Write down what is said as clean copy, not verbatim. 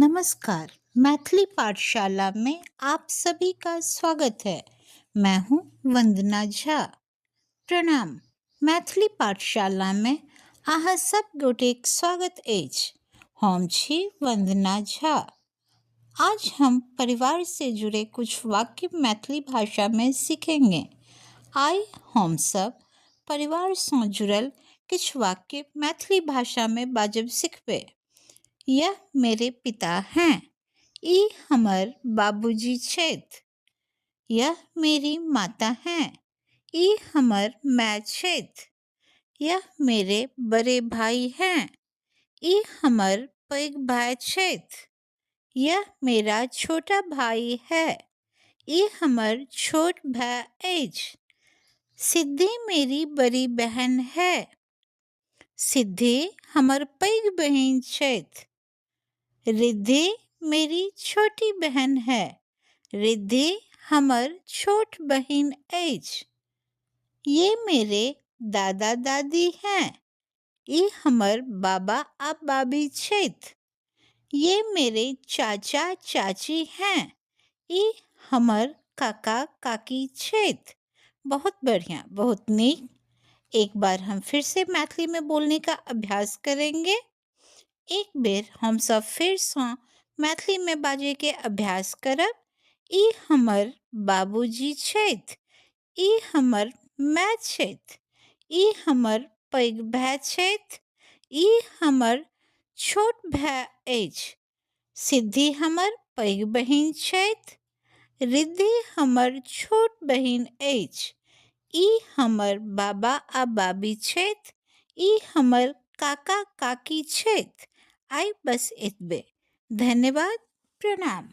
नमस्कार, मैथिली पाठशाला में आप सभी का स्वागत है। मैं हूँ वंदना झा। प्रणाम, मैथिली पाठशाला में अहाँ सब गोटेक स्वागत अछि। हम छी वंदना झा। आज हम परिवार से जुड़े कुछ वाक्य मैथिली भाषा में सीखेंगे। आइ हम सब परिवार सँ जुड़ल किछु वाक्य मैथिली भाषा में बाजब सिखबै। यह मेरे पिता हैं। ई हमर बाबूजी छथि। यह मेरी माता हैं। ई हमर माय छथि। यह मेरे बड़े भाई हैं। ई हमर पैघ भाय छथि। यह मेरा छोटा भाई है। ई हमर छोट भाय अछि। सिद्धि मेरी बड़ी बहन है। सिद्धि हमर पैघ बहिन छथि। रिद्धि मेरी छोटी बहन है। रिद्धि हमर छोट बहिन अछि। ये मेरे दादा दादी हैं। ई हमर बाबा आ बाबी छथि। ये मेरे चाचा चाची हैं। ई हमर काका काकी छथि। बहुत बढ़िया, बहुत नीक। एक बार हम फिर से मैथिली में बोलने का अभ्यास करेंगे। एक बेर हमसब फेरसँ मैथिलीमे बाजैके अभ्यास करब। ई हमर बाबूजी छथि। ई हमर माय छथि। ई हमर पैघ भाय छथि। ई हमर छोट भाय अछि। सिद्धि हमर पैघ बहिन छथि। रिद्धि हमर छोट बहिन अछि। ई हमर बाबा आ बाबी छथि। ई हमर काका काकी छथि। आइ बस एतबे। धन्यवाद, प्रणाम।